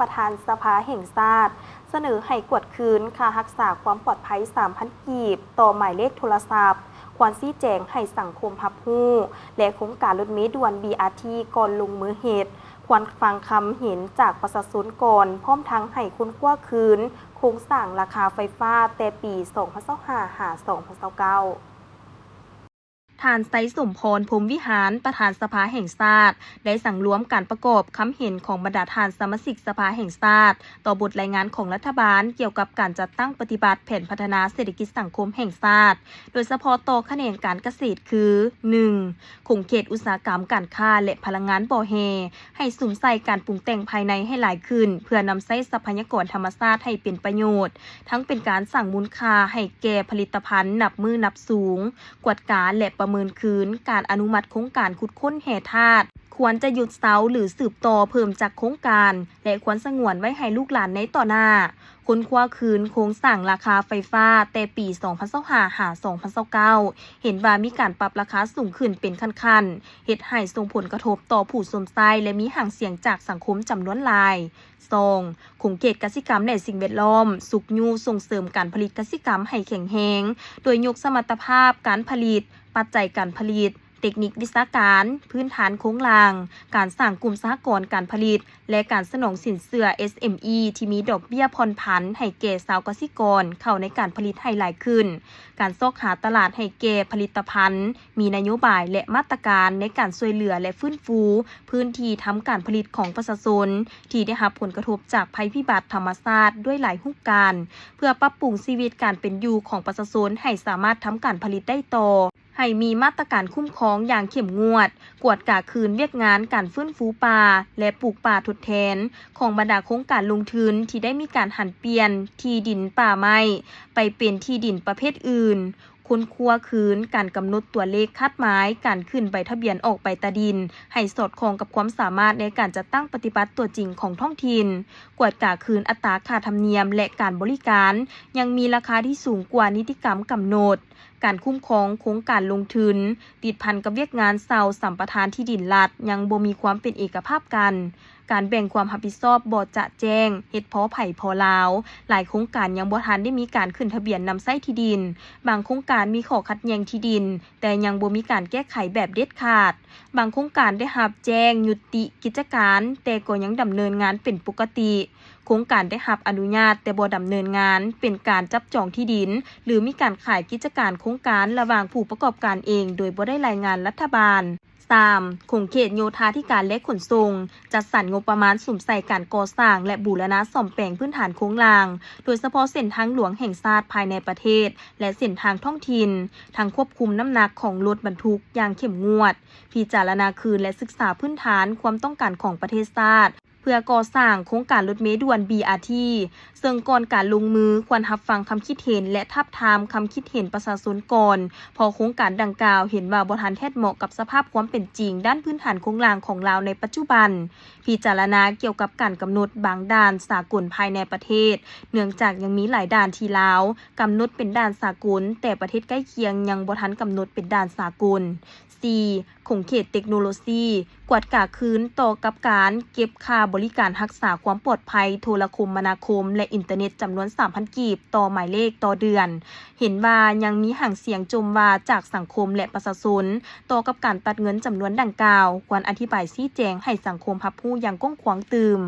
ປະທານສະພາແຫ່ງຊາດ ສະເໜີໃຫ້ກວດຄືນຄ່າຮັກສາຄວາມປອດໄພ ສາມພັນ ກີບ ຕໍ່ໝາຍເລກໂທລະສັບ, ຄວນຊີ້ແຈງໃຫ້ສັງຄົມຮັບຮູ້ ແລະ ໂຄງການລົດເມດ່ວນ ບີອາທີ ກ່ອນລົງມືເຮັດ, ຄວນຟັງຄຳເຫັນຈາກປະຊາຊົນກ່ອນ, ພ້ອມທັງໃຫ້ຄົ້ນຄວ້າຄືນໂຄງສ້າງລາຄາໄຟຟ້າແຕ່ປີ ສອງພັນຊາວຫ້າ ຫາ ສອງພັນຊາວເກົ້າ. ທ່ານ ໄຊສົມພອນ ພົມວິຫານ ປະທານສະພາແຫ່ງຊາດ ໄດ້ສັງລວມການປະກອບຄຳເຫັນຂອງບັນດາທ່ານສະມາຊິກສະພາແຫ່ງຊາດ ຕໍ່ບົດລາຍງານຂອງລັດຖະບານກ່ຽວກັບການຈັດຕັ້ງປະຕິບັດແຜນພັດທະນາເສດຖະກິດສັງຄົມແຫ່ງຊາດ, ໂດຍສະເພາະຕໍ່ຂະແໜງການກະເສດຄື ໜຶ່ງ ຂົງເຂດອຸດສາຫະກຳ, ການຄ້າ ແລະ ພະລັງງານບໍ່ແຮ່ ໃຫ້ສຸມໃສ່ການປຸງແຕ່ງພາຍໃນໃຫ້ຫຼາຍຂຶ້ນ ເພື່ອນຳໃຊ້ຊັບພະຍາກອນທຳມະຊາດໃຫ້ເປັນປະໂຫຍດ, ທັງເປັນການສ້າງມູນຄ່າໃຫ້ແກ່ຜະລິດຕະພັນນັບມື້ນັບສູງ, ກວດກາ ແລະ ປະເມີນຄືນການອະນຸມັດໂຄງການຂຸດຄົ້ນແຮ່ທາດ, ຄວນຈະຢຸດເຊົາ ຫຼື ສືບຕໍ່ເພີ່ມຈັກໂຄງການ ແລະ ຄວນສະຫງວນໄວ້ໃຫ້ລູກຫຼານໃນຕໍ່ໜ້າ. ຄົ້ນຄວ້າຄືນໂຄງສ້າງລາຄາໄຟຟ້າແຕ່ປີ ສອງພັນຊາວຫ້າ ຫາ ສອງພັນຊາວເກົ້າ ເຫັນວ່າມີການປັບລາຄາສູງຂຶ້ນເປັນຂັ້ນໆ, ເຮັດໃຫ້ສົ່ງຜົນກະທົບຕໍ່ຜູ້ຊົມໃຊ້ ແລະ ມີຫາງສຽງຈາກສັງຄົມຈຳນວນຫຼາຍ. ສອງ ຂົງເຂດກະສິກຳ ແລະ ສິ່ງແວດລ້ອມ, ຊຸກຍູ້ສົ່ງເສີມການຜະລິດກະສິກຳໃຫ້ແຂງແຮງ, ໂດຍຍົກສະມັດຕະພາບການຜະລິດ, ປັດໄຈການຜະລິດ, ເຕັກນິກວິຊາການ, ພື້ນຖານໂຄງລ່າງ, ການສ້າງກຸ່ມສະຫະກອນການຜະລິດ ແລະ ການສະໜອງສິນເຊື່ອ ເອສເອັມອີ ທີ່ມີດອກເບ້ຍຜ່ອນຜັນໃຫ້ແກ່ຊາວກະສິກອນເຂົ້າໃນການຜະລິດໃຫ້ຫຼາຍຂຶ້ນ, ການຊອກຫາຕະຫຼາດໃຫ້ແກ່ຜະລິດຕະພັນ, ມີນະໂຍບາຍ ແລະ ມາດຕະການໃນການຊ່ວຍເຫຼືອ ແລະ ຟື້ນຟູພື້ນທີ່ທຳການຜະລິດຂອງປະຊາຊົນ ທີ່ໄດ້ຮັບຜົນກະທົບຈາກໄພພິບັດທຳມະຊາດດ້ວຍຫຼາຍຮູບການ, ເພື່ອປັບປຸງຊີວິດການເປັນຢູ່ຂອງປະຊາຊົນໃຫ້ສາມາດທຳການຜະລິດໄດ້ຕໍ່. ໃຫ້ມີມາດຕະການຄຸ້ມຄອງຢ່າງເຂັ້ມງວດ, ກວດກາຄືນວຽກງານການຟື້ນຟູປ່າ ແລະ ປູກປ່າທົດແທນ ຂອງບັນດາໂຄງການລົງທຶນທີ່ໄດ້ມີການຫັນປ່ຽນທີ່ດິນປ່າໄມ້ໄປເປັນທີ່ດິນປະເພດອື່ນ, ຄົ້ນຄວ້າຄືນການກຳນົດຕົວເລກຄາດໝາຍການຂຶ້ນໃບທະບຽນອອກໃບຕາດິນ ໃຫ້ສອດຄ່ອງກັບຄວາມສາມາດໃນການຈັດຕັ້ງປະຕິບັດຕົວຈິງຂອງທ້ອງຖິ່ນ, ກວດກາຄືນອັດຕາຄ່າທຳນຽມ ແລະ ການບໍລິການຍັງມີລາຄາທີ່ສູງກວ່ານິຕິກຳກຳນົດ. ການຄຸ້ມຄອງໂຄງການລົງທຶນຕິດພັນກັບວຽກງານເຊົ່າສຳປະທານທີ່ດິນລັດຍັງບໍ່ມີຄວາມເປັນເອກະພາບກັນ, ການແບ່ງຄວາມຮັບຜິດຊອບບໍ່ຈະແຈ້ງ, ເຮັດພໍໃຜພໍລາວ, ຫຼາຍໂຄງການຍັງບໍ່ທັນໄດ້ມີການຂຶ້ນທະບຽນນຳໃຊ້ທີ່ດິນ, ບາງໂຄງການມີຂໍ້ຂັດແຍ່ງທີ່ດິນ ແຕ່ຍັງບໍ່ມີການແກ້ໄຂແບບເດັດຂາດ, ບາງໂຄງການໄດ້ຮັບແຈ້ງຍຸຕິກິດຈະການ ແຕ່ກໍຍັງດຳເນີນງານເປັນປົກກະຕິ. ໂຄງການໄດ້ຮັບອະນຸຍາດແຕ່ບໍ່ດຳເນີນງານ ເປັນການຈັບຈອງທີ່ດິນ ຫຼື ມີການຂາຍກິດຈະການໂຄງການລະຫວ່າງຜູ້ປະກອບການເອງໂດຍບໍ່ໄດ້ລາຍງານລັດຖະບານ. ສາມ ຂົງເຂດໂຍທາທິການ ແລະ ຂົນສົ່ງ ຈັດສັນງົບປະມານສຸມໃສ່ການກໍ່ສ້າງ ແລະ ບູລະນະສ້ອມແປງພື້ນຖານໂຄງລ່າງ, ໂດຍສະເພາະເສັ້ນທາງຫຼວງແຫ່ງຊາດພາຍໃນປະເທດ ແລະ ເສັ້ນທາງທ້ອງຖິ່ນ, ທັງຄວບຄຸມນ້ຳໜັກຂອງລົດບັນທຸກຢ່າງເຂັ້ມງວດ, ພິຈາລະນາຄືນ ແລະ ສຶກສາພື້ນຖານຄວາມຕ້ອງການຂອງປະເທດຊາດ ເພື່ອກໍ່ສ້າງໂຄງການລົດເມດ່ວນ ບີອາທີ ເຊິ່ງກ່ອນການລົງມືຄວນຮັບຟັງຄຳຄິດເຫັນ ແລະ ທາບທາມຄຳຄິດເຫັນປະຊາຊົນກ່ອນ, ເພາະໂຄງການດັ່ງກ່າວເຫັນວ່າບໍ່ທັນແທດເໝາະກັບສະພາບຄວາມເປັນຈິງດ້ານພື້ນຖານໂຄງລ່າງຂອງລາວໃນປັດຈຸບັນ, ພິຈາລະນາກ່ຽວກັບການກຳນົດບາງດ່ານສາກົນພາຍໃນປະເທດ, ເນື່ອງຈາກຍັງມີຫຼາຍດ່ານທີ່ລາວກຳນົດເປັນດ່ານສາກົນ, ແຕ່ປະເທດໃກ້ຄຽງຍັງບໍ່ທັນກຳນົດເປັນດ່ານສາກົນ. ສີ່ ຂົງເຂດເຕັກໂນໂລຊີ ກວດກາຄືນຕໍ່ກັບການເກັບຄ່າບໍລິການຮັກສາຄວາມປອດໄພໂທລະຄົມມະນາຄົມ ແລະ ອິນເຕີເນັດ ຈຳນວນ ສາມພັນ ກີບ ຕໍ່ໝາຍເລກຕໍ່ເດືອນ, ເຫັນວ່າຍັງມີຫາງສຽງຈົ່ມວ່າຈາກສັງຄົມ ແລະ ປະຊາຊົນ ຕໍ່ກັບການຕັດເງິນຈຳນວນດັ່ງກ່າວ, ຄວນອະທິບາຍຊີ້ແຈງໃຫ້ສັງຄົມຮັບຮູ້ຢ່າງກວ້າງຂວາງຕື່ມ.